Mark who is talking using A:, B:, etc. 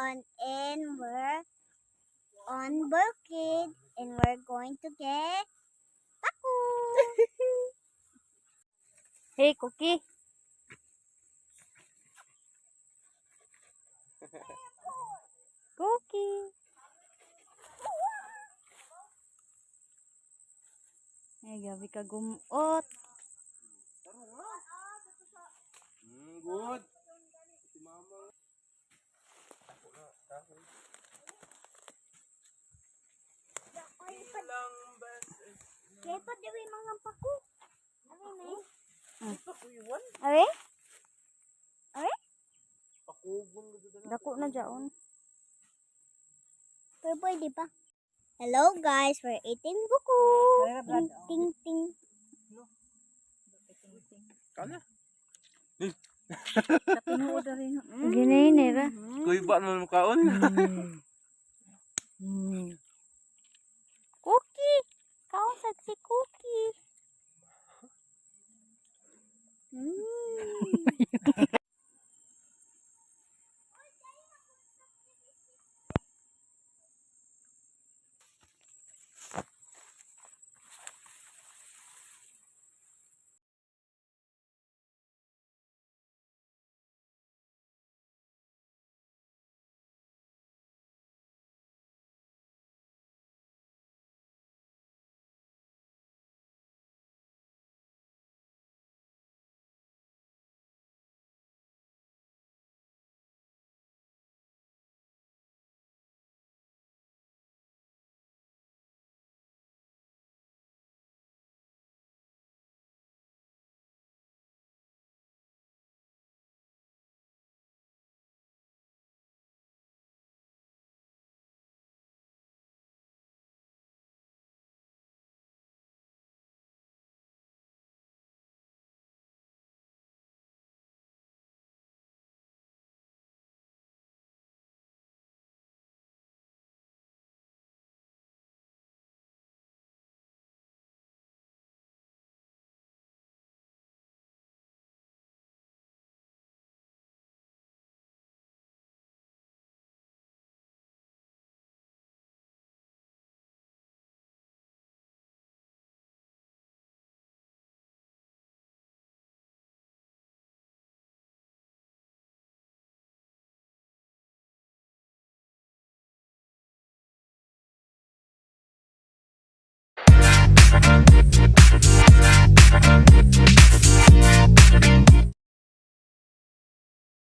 A: Leon and we're on Bukid and we're going to get paku.
B: Hey, Cookie. Cookie. Ay, gabi ka gumot.
C: Good. Si mama. Ilang beses.
A: Kaya pa daw yung mga paku. Are, may?
C: Pakuiwan?
A: Are? Are?
C: Pakugon ko dito.
B: Dako na dyaon.
A: Pero pwede pa. Hello guys, we're eating buko. Ting ting ting.
C: Kana?
B: Sa tinuod na rin. Ginay ra.
C: Kuy ba man kaon?
B: Cookie. Kaon sad si Cookie.